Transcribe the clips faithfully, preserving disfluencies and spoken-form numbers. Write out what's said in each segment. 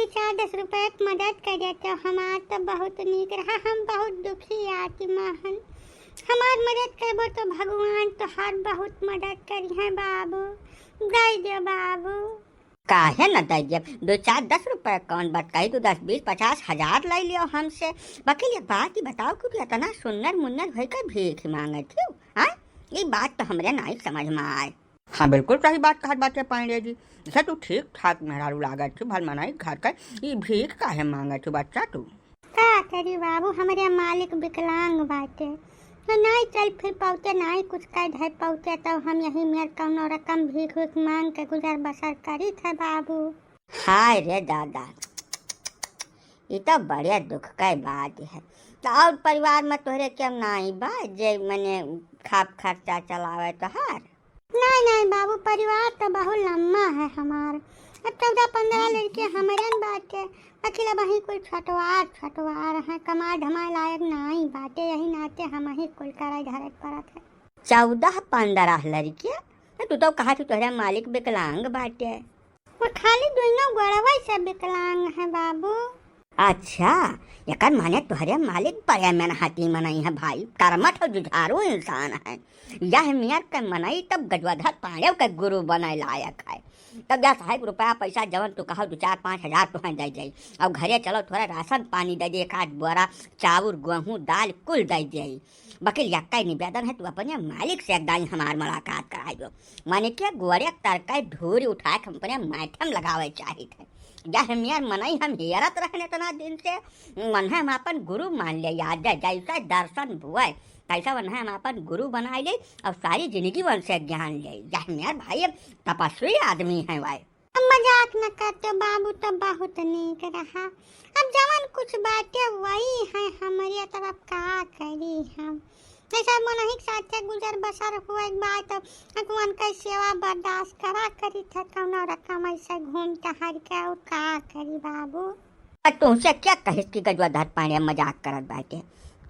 चार दस रुपया के मदद कर देते, हमार तो बहुत नीक रहा। हम बहुत दुखी आदमी हन, हमार मदद करबो तो भगवान तोहार बहुत मदद करिहैं बाबू, दे दे बाबू। काहे न दे देब? दो चार दस रुपया कौन बात कही, तू दस, बीस, पचास, हजार ले लियो हमसे। बाकी एक बात ही बताओ कि तू इतना सुन्नर मुन्नर होई के भीख मांगत हो, हाँ? ये बात तो हमरे नाई समझ में आए। हाँ, बिल्कुल सही बात कहत बाटे पांडे जी। जैसे तू ठीक ठाक मेहरारू लागत थी, भल मनाई घर के, ई भीख काहे मांगत थी बच्चा तू? का करी बाबू, हमरे मालिक विकलांग बाटे, तो नाई चल फिर पौते, नाई कुछ कह धर पौते, तो हम यही मेर कौनो रकम भीख उख मांग के गुजर बसर करी थे बाबू। हाय रे दादा, ई तो बड़े दुख के बात है। तो और परिवार में तोहरे केहू नाई बा जे मने खाप खर्चा चलावे तोहार? नहीं, नहीं बाबू, परिवार तो बहुत लम्बा है हमार। अब चौदह पन्द्रह लड़के हमरन बाटे, बाकी अब वही कुल छोटवार, छोटवार हैं, कमाए धमाए लायक नाई बाटे, यही नाते हम ही कुल करे धरे के पड़त है। चौदह पन्द्रह लड़के? तो तू तो कहा तू तोहरे मालिक विकलांग बाटे। वो खाली दोनों गोड़वा से विकलांग है बाबू। अच्छा, एकर माने तोहरे मालिक बड़े मेहनती मनई है भाई, कर्मठ और जुझारू इंसान है। यह मेर के मनई तब गजवाधर पांडेव के गुरु बने लायक है। तब जा साहेब रुपया पैसा जवन तू कहो दो चार पाँच हजार तुहें दे जाई, और घरे चलो थोड़ा राशन पानी दे दे, एक आध बोरा चाउर, गेहूं, दाल कुल दे जाई। बाकी यक्का निवेदन है, तू अपने मालिक से एक दाई हमार मुलाकात कराई दो। माने के गोड़े तर के धूरी उठा के हम अपने माथे में लगावे चाहित है। यह मेर मनई हम हेरत रहन इतना दिन से, मन है हम अपन गुरु मान ले, याद है जैसे दर्शन भुए, तैसा मन है हम अपन गुरु बनाई ले और सारी जिंदगी वन से ज्ञान ले। यह मेर भाई तपस्वी आदमी है भाई। अब मजाक न करते बाबू, तो बहुत नीक रहा। अब जवन कुछ बाटे वही है हमरे, तब अब का करी हम? जैसा मनही के साथे गुजर बसर हुए के बाद, अब उनका सेवा बर्दाश्त करा करी था, कौनो रकम ऐसे घूम टहर के, और का करी बाबू? और तुमसे क्या कहिस कि गजवाधर पांडे मजाक करत बाटे?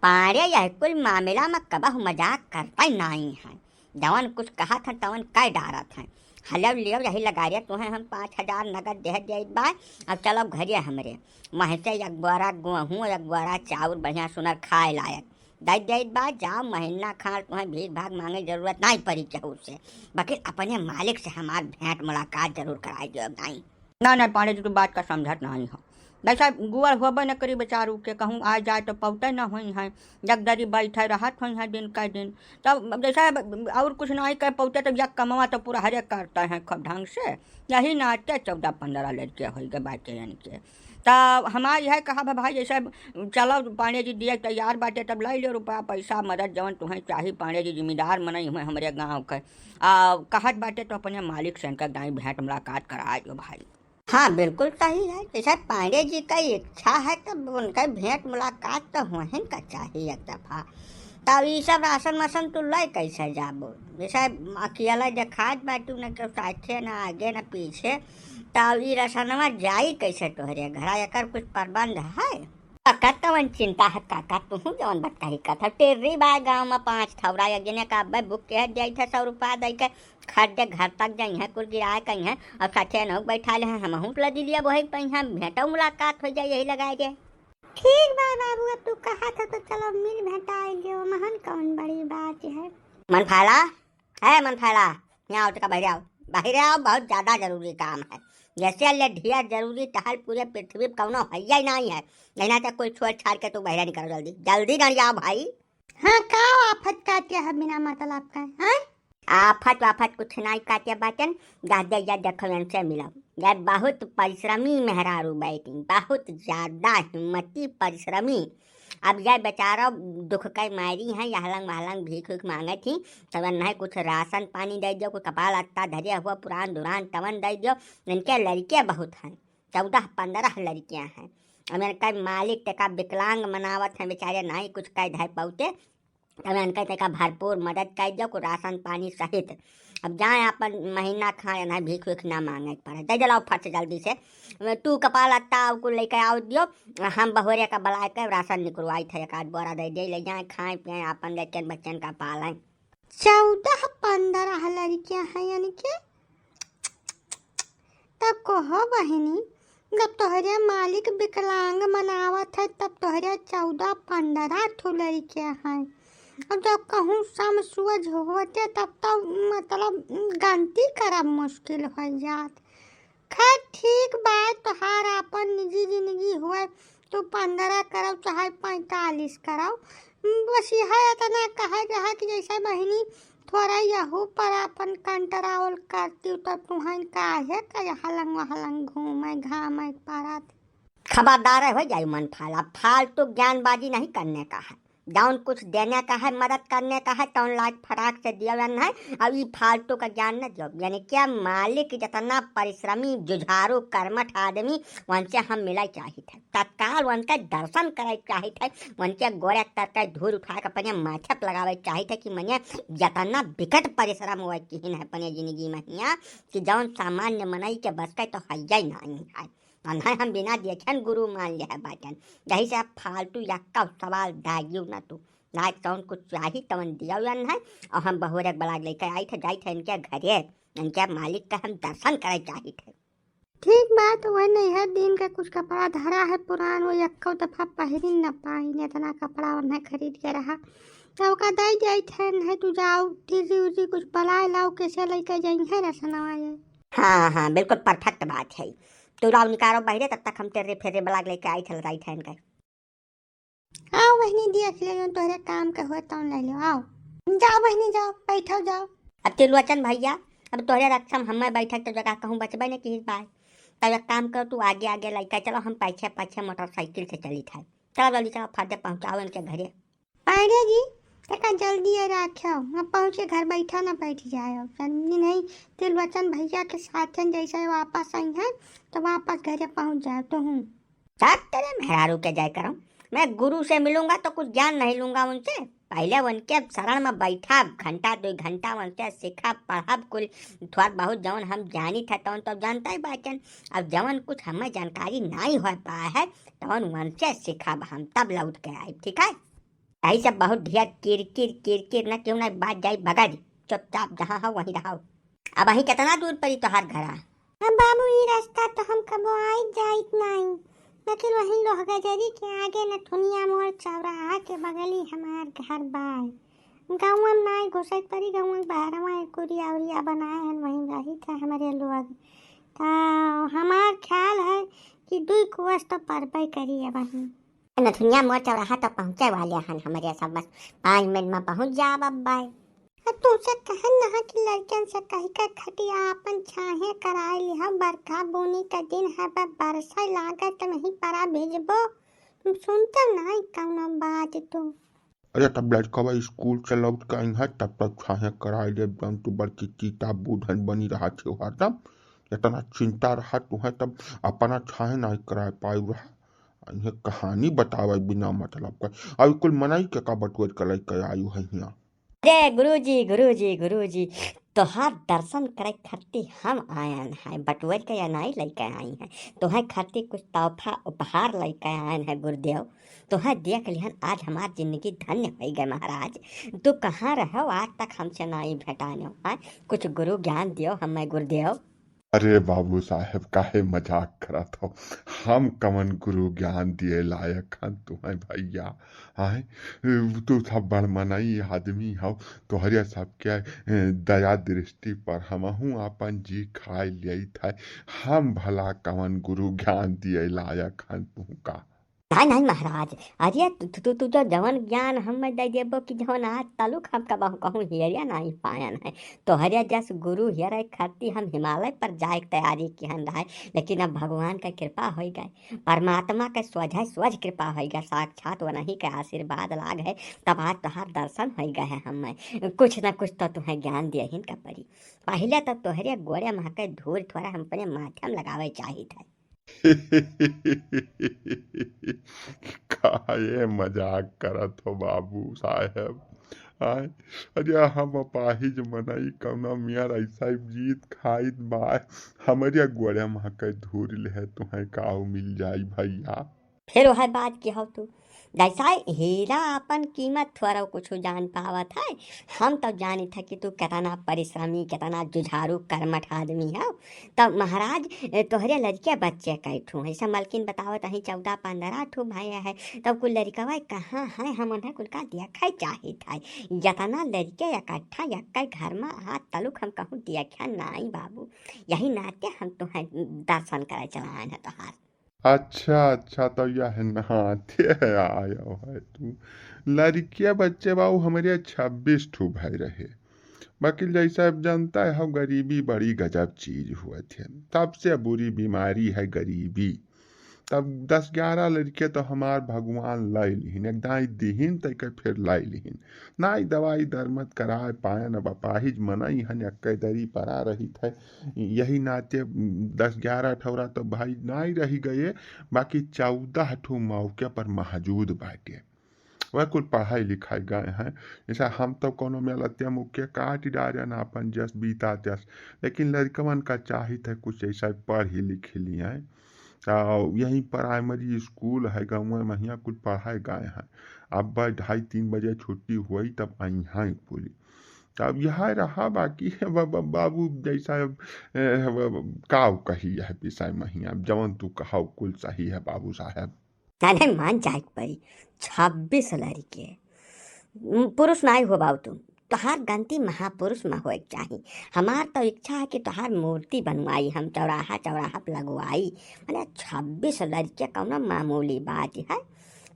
पांडे यह कुल मामला में कबहु मजाक करता ही नहीं है। जवन कुछ कहत हैं, तवन कह डारत हैं। हलेव लियो, यही लगारे तुहें हम पाँच हजार नगद दे देत बा। अब चलो घरे हमरे, महसे एक बोरा गेहूं, एक बोरा चाउर, बढ़िया सुनर खाए लायक दे देत बा। जाओ, महीना खान तुहें भीख भाग मांगे जरूरत नहीं पड़ी केहू से, बाकी अपने मालिक से हमार भेंट मुलाकात जरूर कराई दियो। नहीं, ना, ना, पांडे जी, तू बात का समझत नहीं हो। जैसा गुअर होबे न करी बेचारू के, कहूँ आ जाए तो पौते न होई हैं, जगदरी बैठे रहत होई हैं दिन का दिन। तब जैसा अब और कुछ नहीं कर पौते, तो यक कमवा तो पूरा हरे करते हैं खूब ढंग से। यही नाते चौदह पन्द्रह लड़के होई गए बाटे इनके। तब हमार यह कहा बा भाई, जैसे चलो पांडे जी दिए तैयार बाटे, तब लाई लियो रुपया पैसा मदद जवन तुहें चाही। पांडे जी जिम्मेदार मनई हुए हमरे गाँव के, आ, कहत बाटे तो अपने मालिक से इनका दाई भेंट मुलाकात करा दियो भाई। हाँ, बिल्कुल सही है। जैसे पांडे जी का इच्छा है, तब उनका भेंट मुलाकात तो होहिन का चाहिए एक दफा। तब ई सब राशन वासन तू ले कैसे जाबो? जैसे अकेला देखात बाटू, न केहू साथे, न आगे, न पीछे, तब ई राशनवा जाई कैसे तोहरे घरा? एकर कुछ प्रबंध है? काका, कवन चिंता है काका, तुहू जवन बतकही कहत है। टेर्री बा गाँव में पाँच ठौरा, एक जने का अब्बे बुक के जाई थे सौ रुपया दे के, खरीदे घर तक जइहें, कुल गिराए कइहें, और साथे नौक बैठा ले हैं, हमहूँ लदी लिया वही पइहें, भेंटो मुलाकात हो जाए, यही लगाए दे। ठीक बा बाबू, अब तू कहा था तो चलो मिल भेंटाई लियो, महन कौन बड़ी बात है। मन फाला, है मन फाला, यहाँ आओ, तो का बहिरे आओ, बहिरे आओ, बहुत ज्यादा जरूरी काम है। जैसे ले ढेर जरूरी टहल पूरे पृथ्वी पे कौनो है ही नहीं है, नहीं ना तो कोई छोड़ छाड़ के तू बहिरे निकल जल्दी, जल्दी गाड़ी आओ भाई। हाँ, का आफत काटे है बिना मतलब का, हाँ? आफत वाफत कुछ नाई काटे बाटन, जा दे, जा देखो इनसे मिलो। यार बहुत परिश्रमी मेहरारू बैठी, बहुत ज्यादा हिम्मती परिश्रमी। अब यह बेचारा दुख के मारी हैं, यहलंग वहलंग भीख उख मांगे थी, तब नहीं कुछ राशन पानी दे दियो, कोई कपाल अत्ता धरे हुआ पुरान दुरान तवन दे दियो। इनके लड़के बहुत हैं, चौदह पन्द्रह लड़कियां हैं। अब इनका मालिक तेका विकलांग मनावत हैं बेचारे, नहीं कुछ कह धर पौते। तब इनका तेका भरपूर मदद कर दियो, कुछ राशन पानी सहित। अब जाए अपन महीना खाए, ना भीख उख ना मांगे के पड़े। दे दिलाओ फट से जल्दी से। तू कपाल अत्ता और कुल लेके आओ दियो, हम बहुरे का बुलाए के राशन निकलवाई थे, एक आध बोरा दे दे, ले जाए खाए पिए, अपन लेके बच्चन का पालें। चौदह पन्द्रह लड़कियां हैं इनके। तब कहो बहिनी, जब तोहरे मालिक विकलांग मनावत है, तब तोहरे चौदह पन्द्रह ठो लड़के हैं। अब जब कहूँ सम सुअज होते, तब तो मतलब गनती करब मुश्किल हो जात। खैर ठीक बा, तोहार आपन निजी जिंदगी होए, तू पन्द्रह करौ चाहे पैंतालीस करौ, बस यह इतना कहे के है कि जैसे बहिनी थोड़ा यहू पर आपन control करती, तो तुहन काहे के हलंग हलंग घूमे घामे पड़त। खबरदार हो जाई मन फाला, फालतू ज्ञानबाजी नहीं करने का है। जौन कुछ देने का है, मदद करने का है, तौन लाज फटाक से दिया जाना है। अब ई फालतू का ज्ञान न दियो। यानी क्या मालिक जितना परिश्रमी, जुझारू, कर्मठ आदमी, उनसे हम मिले चाहित है, तत्काल उनके दर्शन करे चाहित है, उनके गोड़े तर के धूल उठा के अपने माथे पर लगावे चाहित है कि मने जितना विकट परिश्रम हुआ किहिन है अपने जिंदगी में हिया कि जौन सामान्य मनई के बस के तो हइये नहीं है। अनहै हम बिना देखेन गुरु मान ले है बाटन। यही से अब फालतू यक्का सवाल दागियो ना तू। ना तौन कुछ चाही तवन दियो या नहीं। और हम बहुरे बलाग लेके आई थे, जाई थे इनके घरे, इनके मालिक का हम दर्शन करे चाही थे। ठीक बात, वह नैहर दिन का कुछ कपड़ा धरा है पुरान, वो यक्को दफा पहिरी न पाई, इतना कपड़ा उन्हें खरीद के रहा। तो ओका दे जाई थे, नहीं तू जाओ, टीजी उजी कुछ बलाए लाओ, कैसे लेके जाई है रसनवा ये। हाँ, हाँ, बिल्कुल perfect बात है। तू लाओ निकालो बहिरे, तब तक हम तेरे फेरे बलाग लेके आई थे, लड़ाई थे इनके। आओ बहिनी, देख ले, जौन तोहरे काम के होए तौन ले लो, आओ। जाओ बहिनी, जाओ, बैठो, जाओ। अब त्रिलोचन भैया, अब तोहरे रक्षा में हमें बैठक तो जगह कहूँ बचबे नहीं किहित बाय। तब एक काम करो, तू आगे आगे लइका चलो, हम पाछे पाछे मोटरसाइकिल से चली थे। चलो जल्दी चलो, फट दे पहुँचाओ इनके घरे। पांडे जी, तका जल्दी राख्यो, अब पहुँचे घर बैठा ना बैठ जाए। जल्दी नहीं, त्रिलोचन भैया के साथ जैसे वापस आई हैं, तो वापस घरे पहुँच जाए तो हूँ। साथ तेरे मेहरारू के जाय करम। मैं गुरु से मिलूंगा तो कुछ ज्ञान नहीं लूंगा उनसे। पहले उनके शरण में बैठा, घंटा दो घंटा उनसे सीखा, पढ़ब कुल। थोड़ा बहुत जौन हम जानी था तौन तो जानता ही बाचन। अब जौन कुछ हमें जानकारी नहीं हो पाए है तौन उनसे सीखब हम, तब लौट के आइब, ठीक है? यही सब बहुत ढेर किरकिर किरकिर न क्यों ना बात जाई बगड़ी। चुपचाप जहाँ हो वहीं रहो। अब अहीं कितना दूर पड़ी तोहार घरा? अब बाबू, ई रास्ता तो हम कबो आइत जाइत नाई, लेकिन वही लोहगजरी के आगे नथुनिया मोड़ चौराहा के बगली हमार घर बा। गौवा में नाई घुसै परी, गौवा के बहरवा एक कुरिया उरिया बनाए हन, वहीं रही था हमारे लोग। तो हमार ख्याल है कि दुई कोस तो परबे करी अब वहीं। नथुनिया मोड़ चौराहा तो पहुँचे वाले हन हमरे सब, बस पाँच मिनट में पहुँच जाब अब बाय। आ तुमसे कहन नहा कि लड़कन से कही के खटिया आपन छाहे कराए लिहा, बरखा बूनी का दिन है, बा बरसा लागत नहीं, परा भिजबो। तुम सुनते नहीं कौनो बात तू। अरे तब लड़कवा स्कूल से लौट के आई है, तब तक छाहे कराए ले, जौन तू बड़की चीता बूढ़न बनी रहा थे हरदम। इतना चिंता रहा तुम्हें, तब अपना छाहे नहीं कराए पाए रहा। इन्हें कहानी बतावे बिना मतलब का। अब कुल मनई के का बटुअर के लइके आयु है हियाँ। अरे गुरुजी, गुरुजी, गुरुजी, तोहार दर्शन करे खातिर हम आयन है, बटुअर के या नाई लइके आई है। तोहे खातिर कुछ तोहफा उपहार लइके आयन है गुरुदेव। तोहे देख लिहन, आज हमार जिंदगी धन्य होइ गए महाराज। तू कहाँ रहो, आज तक हमसे नाई भेटानो है? कुछ गुरु ज्ञान दियो हमें गुरुदेव। अरे बाबू साहेब, काहे मजाक करत हो? हम कवन गुरु ज्ञान दिए लायक हन तुम्हें भैया? आए, तू सब बड़ मनई आदमी हो, तोहरे सबके, ए, दया दृष्टि पर हमहू आपन जी खाए लेत है। हम भला कवन गुरु ज्ञान दिए लायक हन तुमका? नहीं, नहीं महाराज, अरे तू, तू, तू, तू जो जवन ज्ञान हमें दे देबो कि जवन आज तलुक हम कबहू कहूँ हेरिया नहीं पायन है। तोहरे जस गुरु हेरे खातिर हम हिमालय पर जाए के तैयारी किहन रहे, लेकिन अब भगवान का कृपा होइ गए, परमात्मा के सोझे सोझ कृपा होइ गए, साक्षात वनही के आशीर्वाद लाग है, तब आज तोहार दर्शन होइ गए है हमें। कुछ न कुछ तो तुम्हें ज्ञान दियहिन का पड़ी। पहले तो तोहरे गोड़े महके धूल थोड़ा हम अपने माथे में लगावे चाहित है। काहे मजाक करत हो बाबू साहेब? आय, अरे हम अपाहिज मनई कौना मियाँ ऐसा जीत खाइत बाय, हमरे गोड़े महके धूल है, तुहें काऊ मिल जाई भैया? फिर वह बात की हो तू, जैसा हीरा अपन कीमत थोड़ा कुछ जान पावत है, हम तो जानित है कि तू कितना परिश्रमी, कितना जुझारू, कर्मठ आदमी है। तब महाराज, ए, तोहरे लड़के बच्चे कै ठू है, ऐसा मलकिन बतावत, अहीं चौदह पन्द्रह ठू भए है। तब कुल लड़कवा कहाँ है, हम उन्हें कुल का देखे चाहित है। जितना लड़के इकट्ठा एक घर में हाथ तलुक हम कहूँ देखे नाई बाबू, यही नाते हम तुम्हें दर्शन करे चलाए हैं तोहार। अच्छा, अच्छा, तो यह नाते आयो है तू। लड़किया बच्चे बाबू हमरे छब्बीस ठू भए रहे, बाकी जैसा अब जनता है, गरीबी बड़ी गजब चीज हुआ थे। सबसे बुरी बीमारी है गरीबी। तब दस ग्यारह लड़के तो हमार भगवान लाई लिहिन, एक दाई दिहिन, तै के फिर लाई लिहिन। नाई दवाई दरमत कराए पाए, न बपाहिज मनई हन, एक्के दरी परा रही थे। यही नाते दस ग्यारह ठौरा तो भाई नाई रही गए, बाकी चौदह ठो मौके पर मौजूद बाटे। वह कुल पढ़ाई लिखाई गए हैं। जैसा हम तो कोनो में लत्या मुक्के काट डारे ना अपन जस बीता तस, लेकिन लड़कवन का चाहित है कुछ ऐसा पढ़ ही लिख लिए। आ, यहीं प्राइमरी स्कूल है गाँव में, हियाँ कुल पढ़ाए गए हैं। अब बस ढाई तीन बजे छुट्टी हुई तब आई हैं कुल। तब यह रहा बाकी है बा-, बा-, बाबू जैसा अब, ए, अब, अब काव कही यह विषय में ही, अब जवन तू कहाव कुल सही है बाबू साहब। नाने मान जाए के पड़ी, छब्बीस लड़के, उम, पुरुष नाई हो बाबू तू, तोहार गनती महापुरुष में होए के चाही। हमार तो इच्छा है कि तोहार मूर्ति बनवाई हम, चौराहा चौराहा पे लगवाई। माने छब्बीस लड़के कौनो मामूली बात है?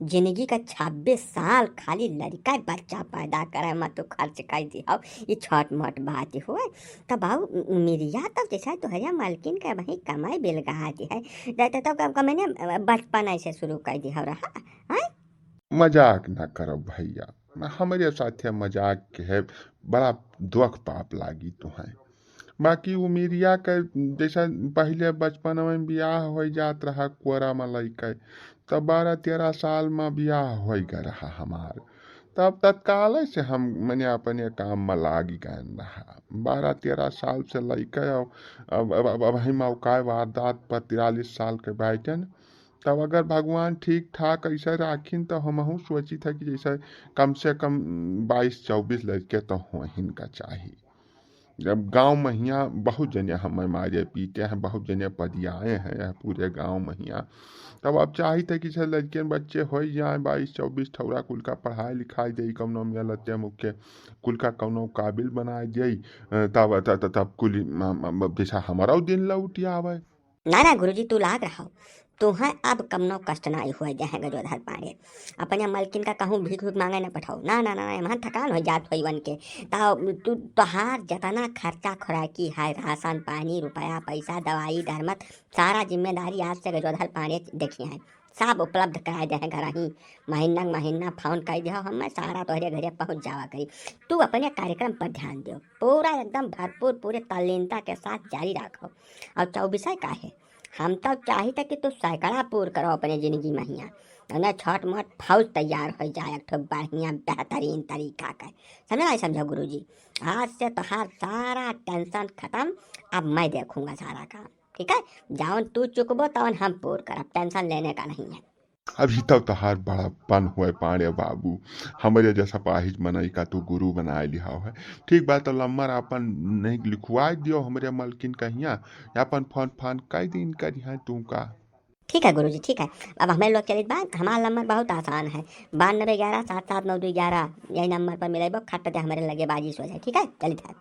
जिंदगी का छब्बीस साल खाली लड़का बच्चा पैदा करे में तू खर्च कर दिहौ, ये छोट मोट बात हुए। तब बाबू मिरिया तब जैसा तोहरिया मालकिन के वही कमाई बिल गहाती है, त-, त-, तब कम कमने बचपन ऐसे शुरू कर दिहौ रहा, हैं? मजाक ना करब भैया, हमरे साथे मजाक के है, बड़ा दुख पाप लागी तुहें। बाकी उमिरिया के जैसा पहिले बचपन में बियाह हो जात रहा, कोरा में लइके, तब बारह तेरह साल में बियाह हो गए रहा हमार। तब तत्काल से हम मने अपने काम में लागी गए रहा। बारह तेरह साल से लइके अब, अब, अब, अब हम अवकाय वारदात पर तिरालीस साल के बैठन। तब अगर भगवान ठीक ठाक ऐसे राखिन, तो हमहूँ सोचित है कि जैसे कम से कम बाईस चौबीस लड़के तो होहिन का चाही। जब गाँव में हियाँ बहुत जने हमें मारे पीटे हैं, बहुत जने पदियाए हैं यह पूरे गाँव में हियाँ। तब अब चाहित है कि से लड़के बच्चे हो जाए, बाईस चौबीस ठौरा कुल का पढ़ाई लिखाई दे, कौनो में लते मुख्य कुल का कौनो काबिल बनाए दे, तब, तब, तब, तब कुल म-, म-, म-, जैसा हमारा दिन लौट आवे। ना, ना गुरुजी, तू लाग रहा हो, तुहें अब कमनो कष्ट ना हुए दे हैं गजोधर पांडे। अपने मलकिन का कहूँ भीख भीख मांगे न पठाओ। ना, ना, ना, ना, एमहन थकान हो जात होई वन के। ता तू, तोहार जतना खर्चा खुराकी है, राशन पानी, रुपया, पैसा, दवाई, दरमत, सारा जिम्मेदारी आज से गजोधर पांडे देखी है। सब उपलब्ध करा दे हैं घर ही। महीना महीना फोन कर दिया, हम सारा तोहरे घरे पहुँच जावा करी। तू अपने कार्यक्रम पर ध्यान दो, पूरा एकदम भरपूर, पूरे तल्लीनता के साथ जारी रखो। और चौबीस का है, हम तो चाहित है कि तू सैकड़ा पूर करो अपने जिंदगी में हियाँ। उन्हें छोट मोट फौज तैयार हो जाए, एक ठो बढ़िया बेहतरीन तरीका का। समझो भाई, समझो गुरुजी, आज से तोहार सारा टेंशन खत्म। अब मैं देखूंगा सारा काम, ठीक है? जौन तू चुकबो तौन हम पूर करब, टेंशन लेने का नहीं है। अभी तब तोहार बड़प्पन हुए पांडे बाबू, हमरे जैसा पाहिज मनई का तू गुरु बनाए लिहाव है। ठीक बा, तो लम्बर आपन नहीं लिखवाए दियो हमरे मलकिन कहिया, आपन फोन फान कई दिन करिहा तू का। ठीक है गुरुजी, ठीक है। अब हमें लोग चलित बा, हमार लम्बर बहुत आसान है, बानबे ग्यारह सात सात नौ दो ग्यारह, यही नंबर पर मिलेबो, खट दे हमरे लगे बाजी सो जाए, ठीक है, चलित है।